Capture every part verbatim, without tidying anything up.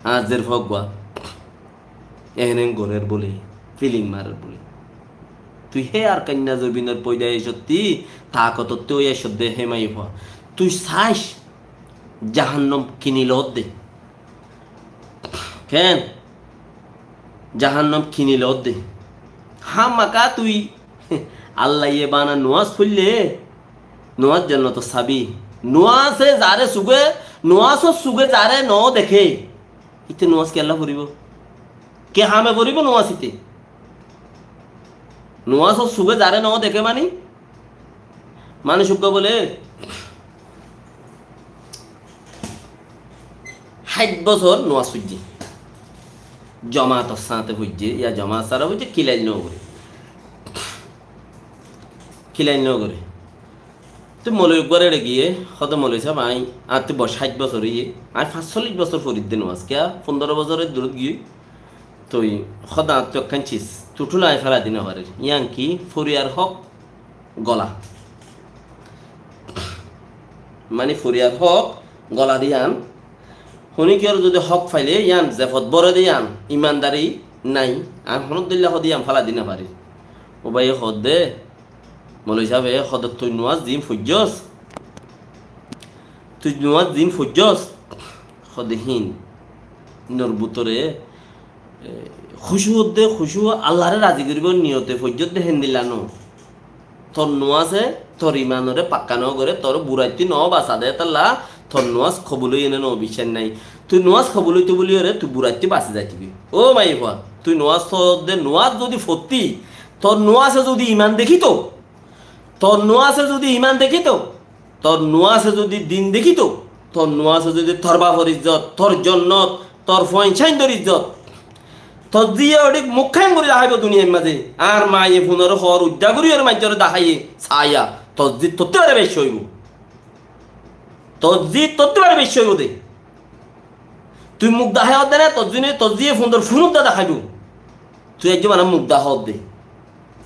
Añár zer fua uggúa, ehénen gorér bóli, filing marer bóli. Tui hé Arkanna zobinor foida aiccótti, takotottú ói aiccódde hé maiyafua. Tui saic, jahannam kini loódde. Ken? Jahannam kini loódde. Hámaka tui Allaye bana nuáz foille, nuáz jonnotor sabi. Nuáze zare suge, nuázor suge zare no deké, íte nuáz kiyólla foribó? Ki hame foribó nuáz íte? Nuázor suge zare no deké mani, manúic uggúa bóle háit bosór nuáz foijjé, jomaator sáñte foijjé, ya jomaat sára foijjé, kilail no goré. Kilail no goré. Te moloi uggúar eçe giyé, hoóde, "Moloi sáb, añí, añáttu boc háit bosór óiye, añí fañssollic bosór foridde nuáz, kiyá, fundoro bosór eddurot giyói." Toi hoóde, "Añáttu ekkán sis, tuthúla añí félai di no farir." Yían ki? Foriyar hók gola. Mani foriyar hók gola de yían. Honikiyór zodi hók faile yían zefot bóre de yían, imandari nai, añí honódilla hoóde yían félai di no farir. Ó báiye hoódde, moloi sábe hoóde, "Tui nuáz ziín foijjós, tui nuáz ziín foijjós," hoóde, "híin nor bútore, e, kúcu ódde, kúcu Allaré razi goríbar niyote foijjódde héndilla no. Tor nuáze tor imanore pakka no goré, tore buraittú no basa de, étalla tor nuáz kobul óiye né no biccác nai. Tui nuáz kobul óito bóliyoré tui buraittú basi zaitogói." Ó maiyafua, tui nuáz foódde, nuáz zodi fottí, tor nuáze zodi iman dekíto, tor nuáze zodi iman dekíto, tor nuáze zodi din dekíto, tor nuáze zodi tor bafor izzot, tor jonnot, tor fuain sáindor izzot, tor zíye oçík mukkáin gorí daháibo duniyair mazé. Añár maiyafunoré hoór uddá gorí ar maincóre daháiye saáiya, tor zi tottú bare beci óibo. Tor zi tottú bare beci óibo de. Tui muk dahá hoódde né, tor zine, tor zíye fundor fun uddá daháibo. Tui aijjó bana muk dahá hoódde.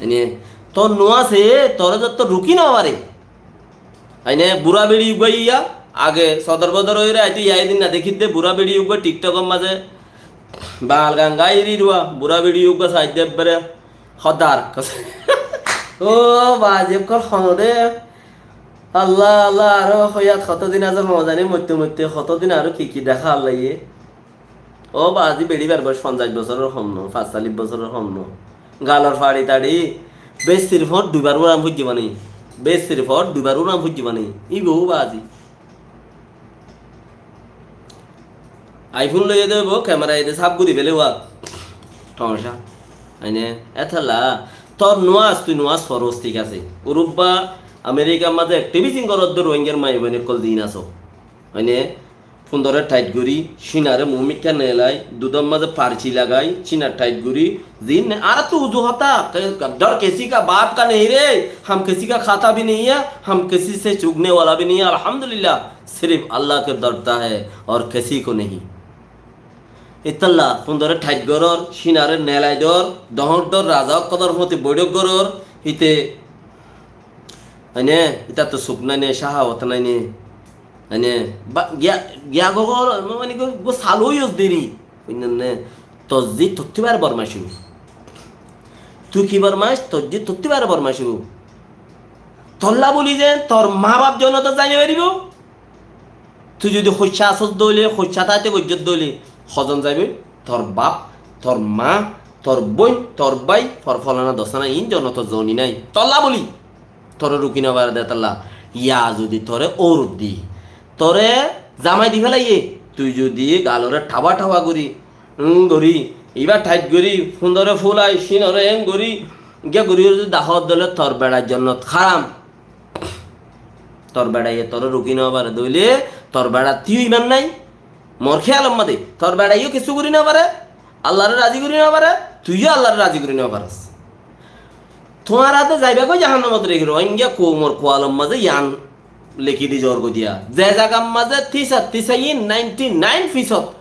Ene, tor nuáze tore zotto ruki no fare. Aine bura beri uggúa iya, age sodor bodor óiyore aito iya, edin na dekídde bura beri uggúa TikTokor mazé bal gan gai eri ruwa, bura beri uggúa saidde ebbere hodar. Ó bazi okkol hono de. Allah, Allah, aró hoyat hotodin asé hon zani, moitte moitte hotodin aró ki ki deká Allah ye. Ó bazi, beçibar boyos fonzaic bosóror hom no, fañscallic bosóror hom no. Galor façi taçi, bessir foóñr duibar uram foijjé bani, bessir foóñr duibar uram foijjé bani. Íba ó bazi. iPhone loiyé de óibo, camera ede sáf gorí féle uwa. Tomacá. Aine, étalla, tor nuáz, tui nuáz foros, thík asé. Urubba, Amerikar mazé activism goródde Rohingyar maiyafuain okkol ziín asó. Aine, fundore thait gorí, cínare muúmikká neelai, dudor mazé farci lagai, cínar thait gorí, ziín ne, añárattú uzu hotá, ke-, ڈر کسی کا باپ کا نہیں رے، ہم کسی کا کھاتا بھی نہیں ہے، ہم کسی سے چگنے والا بھی نہیں ہے، الحمدللہ، صرف اللہ کو ڈرتا ہے اور کسی کو نہیں۔ Ítalla, fundore thait gorór, cínare neelai dór, dohóñr dór, raza ókkolor fúti boiṭók gorór, híte, aine, ítattú suk nai ne, cáhawot nai ne, aine, ba-, giya, giya gogol, mani go, go salu yus diri. Buinnan ne, tor zi tottú bare bormaic óibo. Tui ki bormaic, tor zi tottú bare bormaic óibo. Tolla buli zen, tor ma baf jonnotot zai no faribo. Tui zodi hoicca asós dóile, hoicca táite goijjós dóile, hozon zaibo? Tor baf, tor ma, tor bóin, tor bái, tor folana dosana, iín jonnotot zoni nai. Tolla buli. Tore ruki no fare de tolla. Ya zodi tore óurot di, tore zamai di félaiye, tui zodi galore thawa thawa gorí, um gorí, iba thait gorí, fundore fulai, cínore en gorí, giya gorí zodi dahót dóile tor beçar jonnot háram. Tor beçaiye tore ruki no fare dóile, tor beçattú iman nai. Mor kéyalor mazé, tor beçaiyó kessú gorí no fare, Allare razi gorí no fare, tuiyó Allare razi gorí no fares. Tuáñra de zaiba goi jahannamot, regi Rohingya koumor kualor mazé yián leki di zor goi diya. Ze zagar mazé tisa, tisain, ninety nine fisod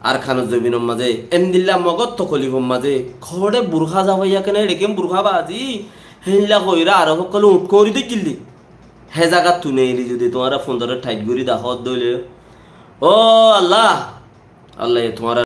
Arkanor zobinor mazé, endilla Mogor tokolifor mazé, kore burka zafaiya kene, eçe ken burka bazi, héndilla hoiyóre Arob ókkole uñth kori dóijjilde. Hé zagattú neeli zodi tuáñra fundore thait gorí dahót dóile, ó Allah, Allaye tuáñra